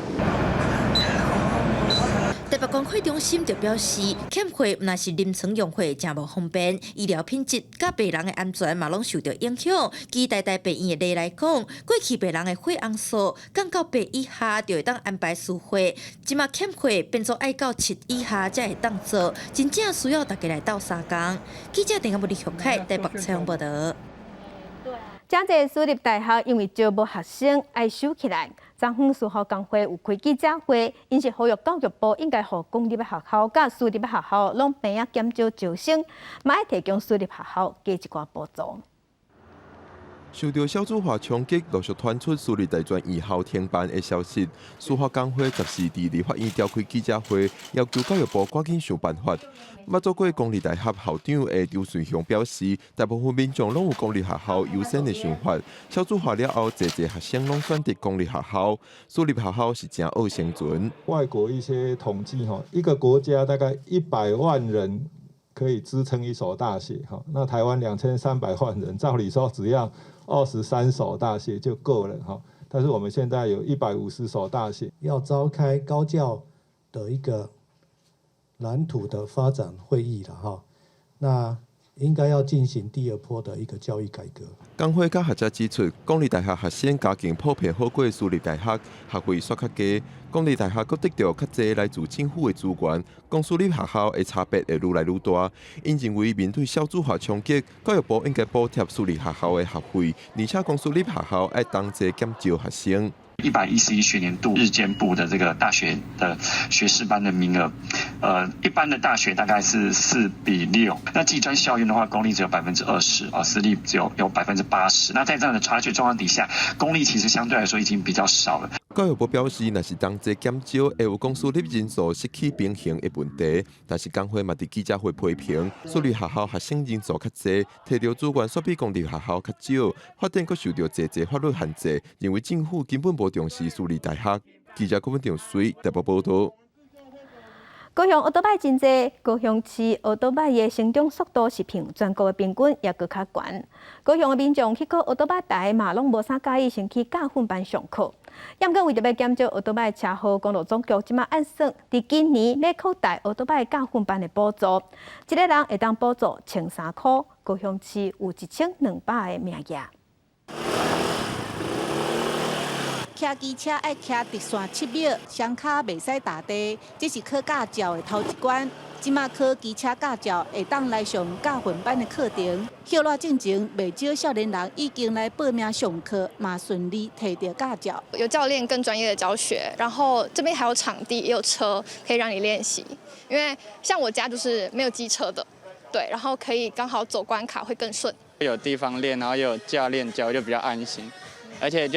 台北捐血中心就表示，欠血毋但是臨床用血誠無方便，醫療品質佮病人的安全嘛攏受著影響。以台大病院的例來講，過去病人的血紅素降到8以下就會當安排輸血，這馬欠血變做愛到7以下才會當做，真正需要大家來鬥相共。記者鄭阿玉凱台北採訪報導。誠濟私立大學因為招無學生愛收起來，昨昏私校工會有開記者會，𪜶是呼籲教育部應該予公立的學校佮私立的學校攏平仔減少招生，嘛愛提供私立學校加一寡補助。受著少子化衝擊，陸續傳出私立大專院校停辦的消息。司法工會14佇立法院召開記者會，要求教育部趕緊想辦法。捌做過公立大學校長的張瑞雄表示，大部分民眾攏有公立學校優先的想法。少子化了後，濟濟學生攏選擇公立學校，私立學校是誠惡生存。外國一些統計，吼，一個國家大概100萬人可以支撐一所大學，哈，那台灣2300萬人，照理說只要23所大學就夠了，哈，但是我們現在有150所大學。要召開高教的一個藍圖的發展會議了，哈，那應該要進行第二波的一個教育改革。工會佮學者指出，公立大學學生家境普遍好過私立大學，學費煞較低。公立大學閣得著較濟來自政府的資源，公私立學校的差別會愈來愈大。𪜶認為面對少子化衝擊，教育部應該補貼私立學校的學費，而且公私立學校愛同齊減招學生。 111學年度日間部的這個大學的學士班的名額，一般的大學大概是4比6，那技專校院的話，公立只有20%啊，私立只有80%。那在這樣的差距狀況底下，公立其實相對來說已經比較少了。教育部表示，若是同齊減招，會有公私立人數失去平衡的問題。但是工會嘛佇記者會批評，私立學校學生人數較濟，提著資源煞比公立學校較少，發展閣受著濟濟法律限制，認為政府根本無重視私立大學。記者郭文長水台北報導。高雄歐多擺真濟，高雄市歐多擺的成長速度是憑全國的平均，也閣較懸。高雄的民眾去考歐多擺牌嘛，攏無啥佮意，先去駕訓班上課。毋過為著欲減少歐多擺車禍，公路總局這馬按算，佇今年欲擴大歐多擺駕訓班的補助，一个人會當補助1300箍。高雄市有1200個名額。騎機車愛騎直線7秒，雙跤袂使踏地，這是考駕照的頭一關。這馬考機車駕照會當來上駕訓班的課程。歇熱進前，袂少少年人已經來報名上課，嘛順利提著駕照。有教練更專業的教學，然後這邊還有場地，也有車可以讓你練習。因為像我家就是沒有機車的，對，然後可以剛好走關卡會更順。有地方練，然後又有教練教，就比較安心，而且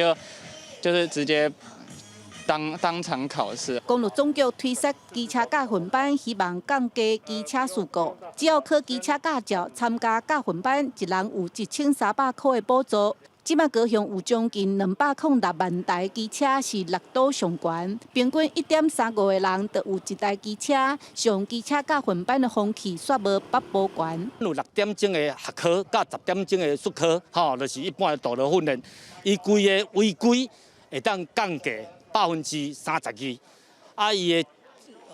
就是直接當場考試。公路總局推設機車駕訓班，希望降低機車事故。只要考機車駕照，參加駕訓班，一人有1300箍的補助。這馬高雄有將近206萬台機車是六都上懸，平均1.35個人就有一台機車。上機車駕訓班的風氣煞無北部懸。有6點鐘的學科，佮10點鐘的術科，吼，就是一般的道路訓練。伊規个違規會當降低32%，啊，伊的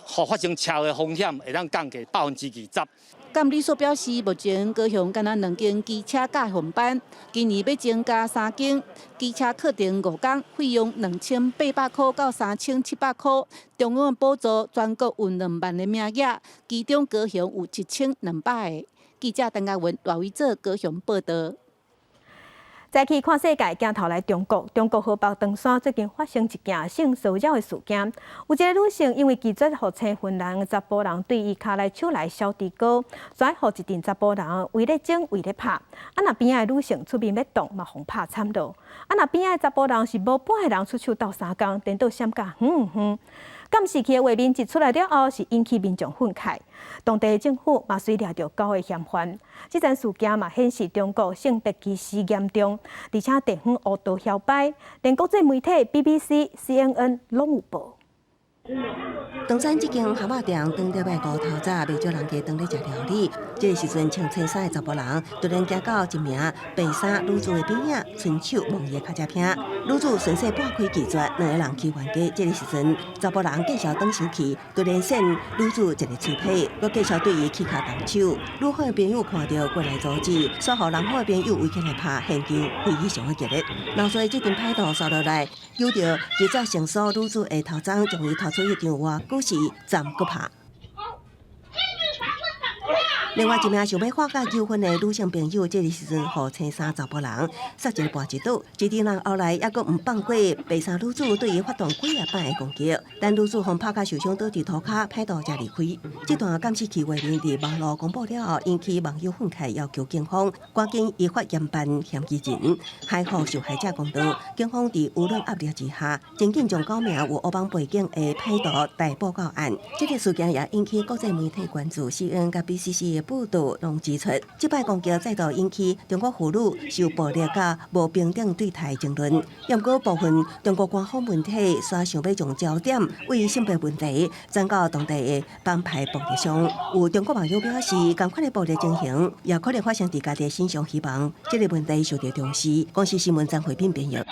發生車禍風險會當降低20%。監理所表示，目前高雄敢若兩間機車駕訓班，今年欲增加三間機車課程5工，費用2800箍到3700箍。中央補助全國有2萬个名額，其中高雄有1200个。記者陳嘉文、賴偉哲高雄報導。再去看世界，鏡頭來中國，中國河北唐山最近發生一件性騷擾的事件，有一个女性因為拒絕予青雲人查埔人對伊跤來手來小豬哥，煞予一陣查埔人圍咧整圍咧拍。啊，若邊仔的女性出面欲擋，嘛予拍慘落。啊，若邊仔的查埔人是無半个人出手鬥相共，顛倒閃甲遠遠。監視器的畫面一出來了後，是引起民眾憤慨。當地政府嘛隨掠著九个嫌犯。這樁事件嘛顯示中國性別歧視嚴重，而且地方烏道囂擺，連國際媒體 BBC、CNN 攏有報。唐山這間蛤仔店當禮拜五透早，袂少人家當咧食料理。這个時陣穿青衫的查埔人突然行到一名白衫女子的邊仔，伸手摸伊的跤跡片。女子順勢撥開拒絕，兩个人起冤家。這个時陣，查埔人繼續動手去，突然扇女子一个喙䫌，閣繼續對伊起跤動手。女方的朋友看著過來阻止，煞予男方的朋友圍起來拍，現場非常的激烈。鬧出這陣歹徒紲落來，揪著拒絕性騷女子的頭鬃，將伊拖出去場外，閣是攢閣拍。另外一名想欲化解糾紛的女性朋友，這个時陣予青衫查埔人殺一个跋一倒，這陣人後來猶閣毋放過白衫女子對伊發動幾仔擺的攻擊，等女子予拍甲受傷倒佇塗跤，歹徒才離開。這段監視器畫面佇網路公布了後，引起網友憤慨，要求警方趕緊依法嚴辦嫌疑人，還予受害者公道。警方佇輿論壓力之下，真緊將九名有烏幫背景的歹徒逮捕到案。這个事件也引起國際媒體關注，CNN佮 BBC 的報道攏指出，這擺攻擊再度引起中國婦女受暴力佮無平等對待爭論。毋過部分中國官方媒體煞想欲將焦點為性別問題轉到當地的幫派暴力上。有中國網友表示，仝款的暴力情形也可能發生佇家己身上，希望這个問題受到重視。公視新聞張慧敏編譯。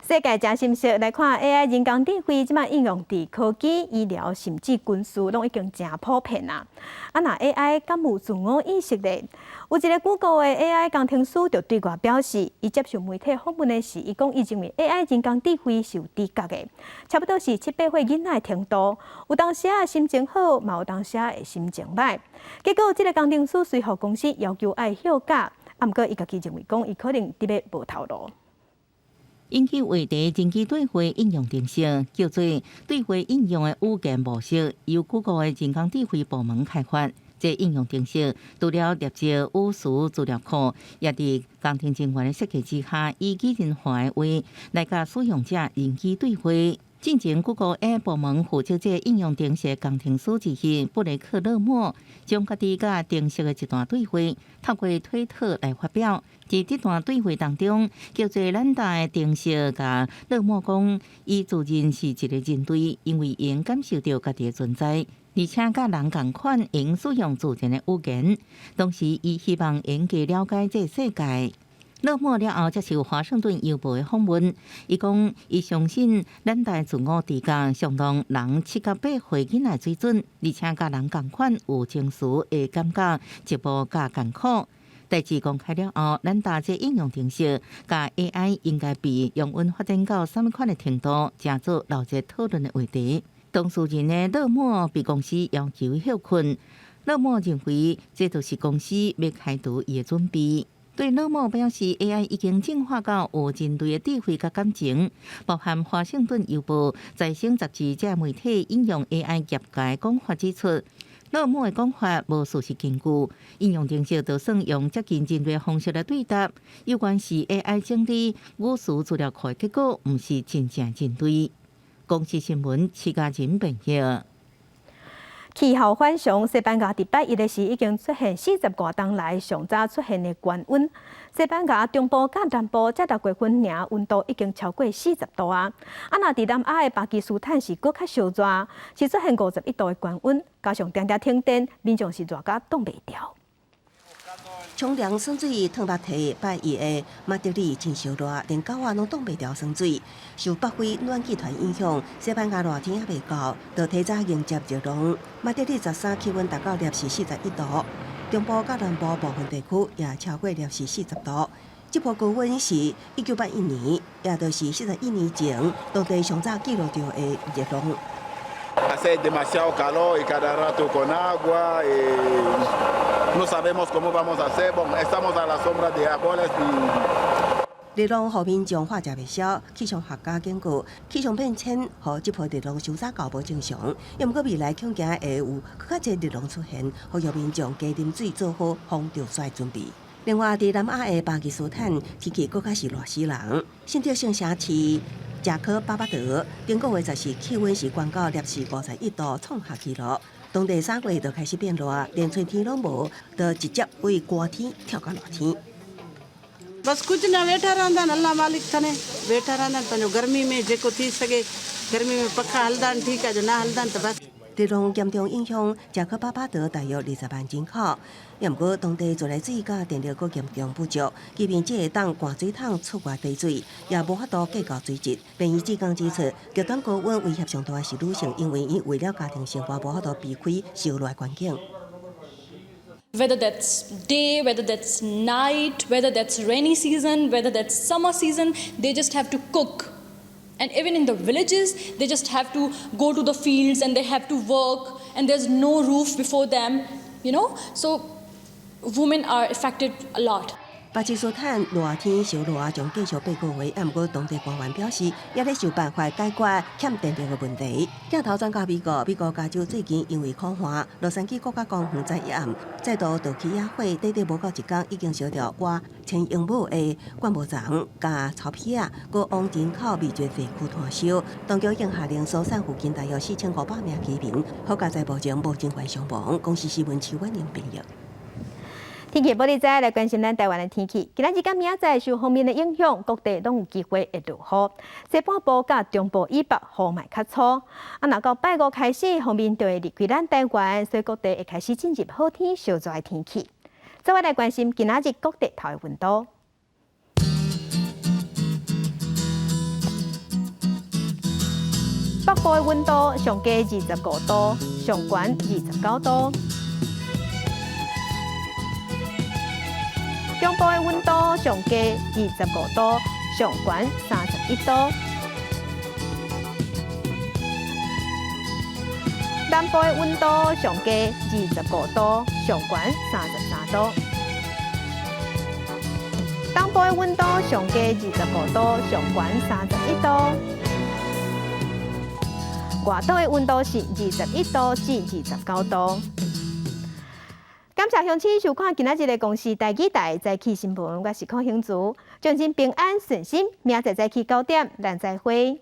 世界誠新鮮來看 AI 人工智慧，這擺應用佇科技、醫療甚至軍事，攏已經誠普遍啦。啊，若 AI 敢有自我意識咧？有一个 Google 的 AI 工程師就對外表示，伊接受媒體訪問的時，伊講伊認為 AI 人工智慧是有知覺的，差不多是七八歲囡仔的程度。有當時仔心情好，嘛有當時仔會心情䆀。結果，這个工程師隨予公司要求愛休假，啊，毋過伊家己認為講，伊可能佇咧無頭路。引起話題人機對話應用程式，叫做對話應用的語言模式，由 Google 的人工智慧部門開發。這應用程式除了列入語詞資料庫，也佇工程人員的設計之下，以擬人化的話來佮使用者人機對話。進前，Google AI 部門負責這應用程式工程師之一布雷克勒莫，將家己佮程式的一段對話透過推特來發表。佇這段對話當中，叫做 LaMDA 的程式共勒莫講，伊自認是一个人類，因為會感受著家己的存在，而且佮人仝款，會使用自然的語言。同時，伊希望會更了解這个世界。勒莫了後接受華盛頓郵報的訪問，伊講伊相信 LaMDA 自我知覺相當人7到8歲囡仔水準，而且佮人仝款有情緒會感覺寂寞佮艱苦。代誌公開了後，LaMDA 這應用程式佮 AI 應該被用穩發展到啥物款的程度，成做鬧熱討論的話題。當事人的勒莫被公司要求歇睏，勒莫認為這就是公司欲開除伊的準備。對勒莫表示，AI 已經進化到有人類的智慧佮感情，包含華盛頓郵報、財經雜誌這媒體引用 AI 業界講法指出，勒莫的講法無事實根據，應用程式就算用接近人類方式來對答，有關是 AI 整理語詞資料庫的結果，毋是真正人類。公視新聞，徐家仁編譯。氣候反常，西班牙佇拜一的時已經出現40外冬來上早出現的高溫。西班牙中部佮南部才6月份爾，溫度已經超過40度啊！啊，若佇南亞的巴基斯坦是閣較燒熱，是出現51度的高溫，加上定定停電，民眾是熱甲擋袂牢。沖涼耍水淌目涕，拜一的馬德里真燒熱，連狗仔攏擋袂牢耍水。受北非暖氣團影響，西班牙熱天猶未到，就提早迎接熱浪。馬德里13氣溫達到攝氏41度，中部佮南部部分地區也超過攝氏40度。這波高溫是1981年，也就是41年前當地上早記錄著的熱浪。 Hace demasiado calor y cada rato con agua y no sabemos cómo vamos a hacer. Bueno, estamos a la sombra de árboles y 熱浪予民眾喝食袂消，氣象學家警告，氣象變遷予這波熱浪傷早到無正常。毋過未來恐驚會有閣較濟熱浪出現，呼籲民眾加啉水，做好防著暑準備。另外，佇南亞的巴基斯坦，天氣閣較是熱死人。信德省城市賈科巴巴德頂個月14氣溫是懸到攝氏51度，創下紀錄。當地3月就開始變熱，連春天攏無，就直接為寒天跳到熱天。 बसि कुझु न वेठा रहंदा आहिनि, अलाह मालिक अथनि, वेठा रहंदा आहिनि पंहिंजो। गर्मी में जेको थी सघे, गर्मी में पखा हलंदा आहिनि, ठीकु आहे, जो न हलंदा आहिनि त बसि。熱浪嚴重影響賈科巴巴德大約20萬人口，也毋過當地自來水佮電力閣嚴重不足，即便只會當灌水桶出外提水，也無法度計較水質。便醫志剛指出，極端高溫威脅上大的是女性，因為𪜶為了家庭生活無法度避開燒熱環境。 Whether that's day, whether that's night, whether that's rainy season, whether that's summer season, they just have to cook. And even in the villages, they just have to go to the fields and they have to work, and there's no roof before them. So women are affected a lot. 巴基斯坦熱天燒熱將繼續八個月，毋過當地官員表示，也咧想辦法解決欠電力的問題。鏡頭轉到美國，美國加州最近因為苦旱，洛杉磯國家公園昨暗再度著起野火，短短無夠一工已經燒掉倚千英畝的灌木叢佮草皮仔，閣往人口密集地區湠燒。當局已經下令疏散附近大約4500名居民，好佳哉目前無人員傷亡。公視新聞邱婉玲編譯。天氣報你知，來關心咱台灣的天氣。今仔日佮明仔載受鋒面的影響，各地攏有機會會落雨。西半部佮中部以北雨嘛較粗。啊，若到拜五開始，鋒面就會離開咱台灣，所以各地會開始進入好天燒熱的天氣。再來關心今仔日各地頭的溫度。北部的溫度上低25度，上懸29度。中部的溫度上低25度，上懸31度。南部的溫度上低25度，上懸33度。東部的溫度上低25度，上懸31度。外島的溫度是21度至29度。感謝鄉親收看今仔日的公視台語台早起新聞，我是柯興竹，祝您平安順心，明仔載早起9點，咱再會。